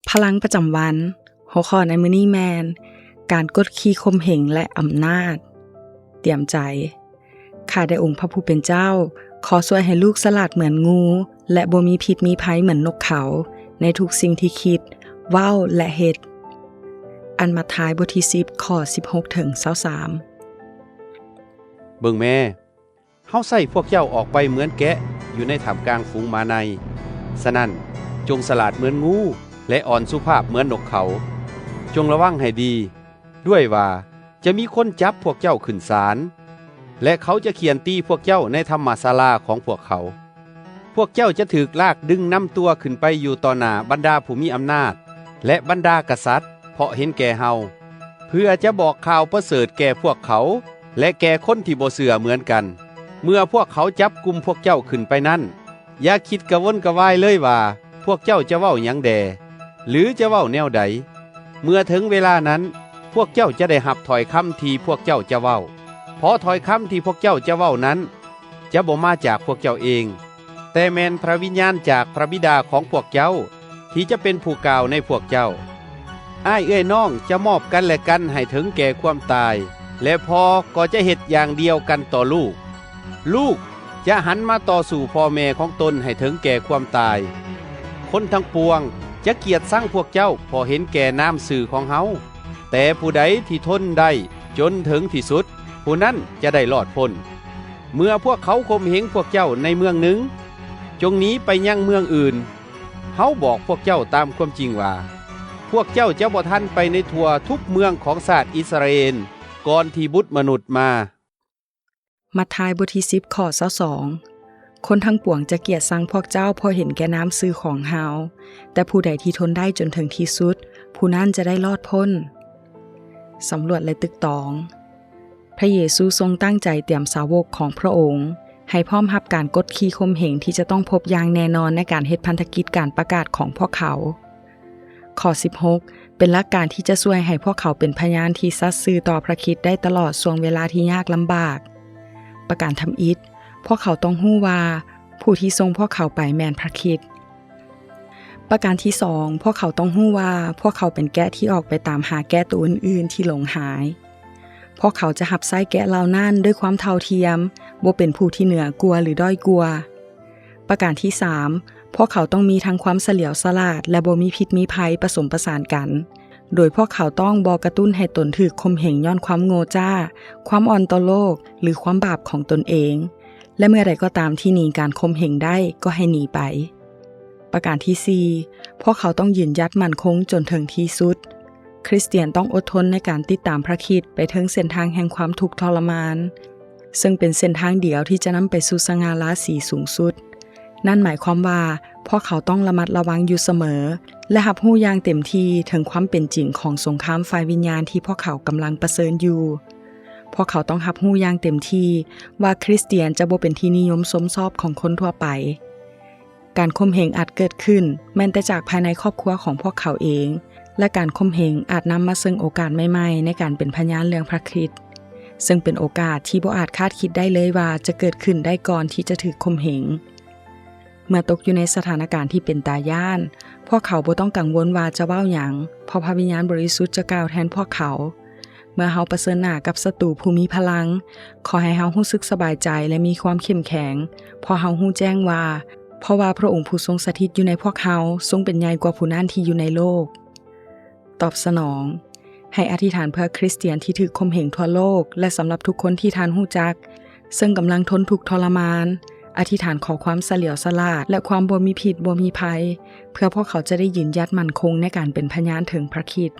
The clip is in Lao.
ພະລັງປະຈຳວັນ. ຫົວຂໍ້ໃນມື້ນີ້ແມ່ນ ການກົດຂີ່ຂົ່ມເຫງ ແລະ ອຳນາດ. ຕຽມໃຈ. ຂ້າແດ່ອົງພະຜູ້ເປັນເຈົ້າ, ຂໍຊ່ວຍໃຫ້ລູກສະຫຼາດເໝືອນງູ ແລະ ບໍ່ມີພິດມີໄພເໝືອນນົກເຂົາ ໃນທຸກສິ່ງທີ່ຄິດ, ເວົ້າ ແລະ ເຮັດ. ອັນມາທາຍ ບົດທີສິບ ຂໍ້ສິບຫົກເຖິງຊາວສາມ. ເບິ່ງແມ້, ເຮົາໃຊ້ພວກເຈົ້າອອກໄປເໝືອນແກະຢູ່ໃນທ່າມກາງຝູງໝາໄນ. ສະນັ້ນ, ຈົ່ງສະຫຼາດເໝືອນງູ ແລະ ອ່ອນສຸພາບເໝືອນນົກເຂົາ. ຈົ່ງລະວັງໃຫ້ດີ, ດ້ວຍວ່າຈະມີຄົນຈັບພວກເຈົ້າຂຶ້ນສານ, ແລະ ເຂົາຈະຂ້ຽນຕີພວກເຈົ້າໃນທຳມະສາລາຂອງພວກເຂົາ. ພວກເຈົ້າຈະຖືກລາກດຶງນຳຕົວຂຶ້ນໄປຢູ່ຕໍ່ໜ້າບັນດາຜູ້ມີອຳນາດ ແລະ ບັນດາກະສັດ ເພາະເຫັນແກ່ເຮົາ, ເພື່ອຈະບອກຂ່າວປະເສີດແກ່ພວກເຂົາ ແລະ ແກ່ຄົນທີ່ບໍ່ເຊື່ອເໝືອນກັນ. ເມື່ອພວກເຂົາຈັບກຸມພວກເຈົ້າຂຶ້ນໄປນັ້ນ, ຢ່າຄິດກະວົນກະວາຍເລີຍວ່າພວກເຈົ້າຈະເວົ້າຫຍັງແດ່ ຫຼື ຈະເວົ້າແນວໃດ. ເມື່ອເຖິງເວລານັ້ນ, ພວກເຈົ້າຈະໄດ້ຮັບຖ້ອຍຄຳທີ່ພວກເຈົ້າຈະເວົ້າ, ເພາະຖ້ອຍຄຳທີ່ພວກເຈົ້າຈະເວົ້ານັ້ນ ຈະບໍ່ມາຈາກພວກເຈົ້າເອງ, ແຕ່ແມ່ນພະວິນຍານຈາກພະບິດາຂອງພວກເຈົ້າ ທີ່ຈະເປັນຜູ້ກ່າວໃນພວກເຈົ້າ. ອ້າຍເອື້ອຍນ້ອງຈະມອບກັນແລະກັນໃຫ້ເຖິງແກ່ຄວາມຕາຍ, ແລະ ພໍ່ກໍຈະເຮັດຢ່າງດຽວກັນຕໍ່ລູກ. ລູກຈະຫັນມາຕໍ່ສູ້ພໍ່ແມ່ຂອງຕົນໃຫ້ເຖິງແກ່ຄວາມຕາຍ. ຄົນທັງປວງຈະກຽດຊັງພວກເຈົ້າເພາະເຫັນແກ່ນາມຊື່ຂອງເຮົາ, ແຕ່ຜູ້ໃດທີ່ທົນໄດ້ຈົນເຖິງທີ່ສຸດ, ຜູ້ນັ້ນຈະໄດ້ລອດພົ້ນ. ເມື່ອພວກເຂົາຂົ່ມເຫງພວກເຈົ້າໃນເມືອງໜຶ່ງ, ຈົ່ງໜີໄປຍັງເມືອງອື່ນ. ເຮົາບອກພວກເຈົ້າຕາມຄວາມຈິງວ່າ, ພວກເຈົ້າຈະບໍ່ທັນໄປໃນທົ່ວທຸກເມືອງຂອງຊາດອິດສະຣາເອນ ກ່ອນທີ່ບຸດມະນຸດມາ. ມັດທາຍ ບົດທີສິບ ຂໍ້ຊາວສອງ. ຄົນທັງປວງຈະກຽດຊັງພວກເຈົ້າເພາະເຫັນແກ່ນາມຊື່ຂອງເຮົາ, ແຕ່ຜູ້ໃດທີ່ທົນໄດ້ຈົນເຖິງທີ່ສຸດ, ຜູ້ນັ້ນຈະໄດ້ລອດພົ້ນ. ສຳຫຼວດ ແລະ ຕຶກຕອງ. ພະເຢຊູຊົງຕັ້ງໃຈຕຽມສາວົກຂອງພະອົງໃຫ້ພ້ອມຮັບການກົດຂີ່ຂົ່ມເຫງທີ່ຈະຕ້ອງພົບຢ່າງແນ່ນອນໃນການເຮັດພັນທະກິດການປະກາດຂອງພວກເຂົາ. ຂໍ້ສິບຫົກ ເປັນຫຼັກການທີ່ຈະຊ່ວຍໃຫ້ພວກເຂົາເປັນພະຍານທີ່ສັດຊື່ຕໍ່ພະຄຣິດໄດ້ຕະຫຼອດຊ່ວງເວລາທີ່ຍາກລຳບາກ. ປະການທຳອິດ, ພວກເຂົາຕ້ອງຮູ້ວ່າຜູ້ທີ່ສົ່ງພວກເຂົາໄປແມ່ນພະຄຣິດ. ປະການທີສອງ, ພວກເຂົາຕ້ອງຮູ້ວ່າພວກເຂົາເປັນແກະທີ່ອອກໄປຕາມຫາແກະໂຕອື່ນໆທີ່ຫຼົງຫາຍ. ພວກເຂົາຈະຮັບໃຊ້ແກະເຫຼົ່ານັ້ນດ້ວຍຄວາມເທົ່າທຽມ, ບໍ່ເປັນຜູ້ທີ່ເໜືອກວ່າ ຫຼື ດ້ອຍກວ່າ. ປະການທີສາມ, ພວກເຂົາຕ້ອງມີທັງຄວາມສະຫຼຽວສະຫຼາດ ແລະ ບໍ່ມີພິດມີໄພປະສົມປະສານກັນ, ໂດຍພວກເຂົາຕ້ອງບໍ່ກະຕຸ້ນໃຫ້ຕົນຖືກຂົ່ມເຫງຍ້ອນຄວາມໂງ່ຈ້າ, ຄວາມອ່ອນຕໍ່ໂລກ ຫຼື ຄວາມບາບຂອງຕົນເອງ, ແລະ ເມື່ອໃດກໍຕາມທີ່ໜີການຂົ່ມເຫງໄດ້ ກໍໃຫ້ໜີໄປ. ປະການທີສີ່, ພວກເຂົາຕ້ອງຢືນຢັດໝັ້ນຄົງຈົນເຖິງທີ່ສຸດ. ຄຣິສຕຽນຕ້ອງອົດທົນໃນການຕິດຕາມພະຄຣິດໄປເທິງເສັ້ນທາງແຫ່ງຄວາມທຸກທໍລະມານ, ເຊິ່ງເປັນເສັ້ນທາງດຽວທີ່ຈະນຳໄປສູ່ສະຫງ່າລາສີສູງສຸດ. ນັ້ນໝາຍຄວາມວ່າ ພວກເຂົາຕ້ອງລະມັດລະວັງຢູ່ສະເໝີ ແລະ ຮັບຮູ້ຢ່າງເຕັມທີ່ເຖິງຄວາມເປັນຈິງຂອງສົງຄາມຝ່າຍວິນຍານທີ່ພວກເຂົາກຳລັງປະເຊີນຢູ່. ພວກເຂົາຕ້ອງຮັບຮູ້ຢ່າງເຕັມທີ່ວ່າຄຣິສຕຽນຈະບໍ່ເປັນທີ່ນິຍົມຊົມຊອບຂອງຄົນທົ່ວໄປ. ການຂົ່ມເຫງອາດເກີດຂຶ້ນແມ່ນແຕ່ຈາກພາຍໃນຄອບຄົວຂອງພວກເຂົາເອງ, ແລະ ການຂົ່ມເຫງອາດນຳມາເຊິ່ງໂອກາດໃໝ່ໆໃນການເປັນພະຍານເລື່ອງພະຄຣິດ, ເຊິ່ງເປັນໂອກາດທີ່ບໍ່ອາດຄາດຄິດໄດ້ເລີຍວ່າຈະເກີດຂຶ້ນໄດ້ກ່ອນທີ່ຈະຖືກຂົ່ມເຫງ. ເມື່ອຕົກຢູ່ໃນສະຖານະການທີ່ເປັນຕາຢ້ານ, ພວກເຂົາບໍ່ຕ້ອງກັງວົນວ່າຈະເວົ້າຫຍັງ, ເພາະພະວິນຍານບໍລິສຸດຈະກ່າວແທນພວກເຂົາ. ເມື່ອເຮົາປະເຊີນໜ້າກັບສັດຕູຜູ້ມີພະລັງ, ຂໍໃຫ້ເຮົາຮູ້ສຶກສະບາຍໃຈ ແລະ ມີຄວາມເຂັ້ມແຂງ, ເພາະເຮົາຮູ້ແຈ້ງວ່າ, ເພາະວ່າພະອົງຜູ້ຊົງສະຖິດຢູ່ໃນພວກເຮົາ ຊົງເປັນໃຫຍ່ກວ່າຜູ້ນັ້ນທີ່ຢູ່ໃນໂລກ. ຕອບສະໜອງ. ໃຫ້ອະທິຖານເພື່ອຄຣິສຕຽນທີ່ຖືກຂົ່ມເຫງທົ່ວໂລກ ແລະ ສຳລັບທຸກຄົນທີ່ທ່ານຮູ້ຈັກ ເຊິ່ງກຳລັງທົນທຸກທໍລະມານ. ອະທິຖານຂໍຄວາມສະຫຼຽວສະຫຼາດ ແລະ ຄວາມບໍ່ມີພິດບໍ່ມີໄພ, ເພື່ອພວກເຂົາຈະໄດ້ຢືນຢັດໝັ້ນຄົງໃນການເປັນພະຍານເຖິງພະຄຣິດ.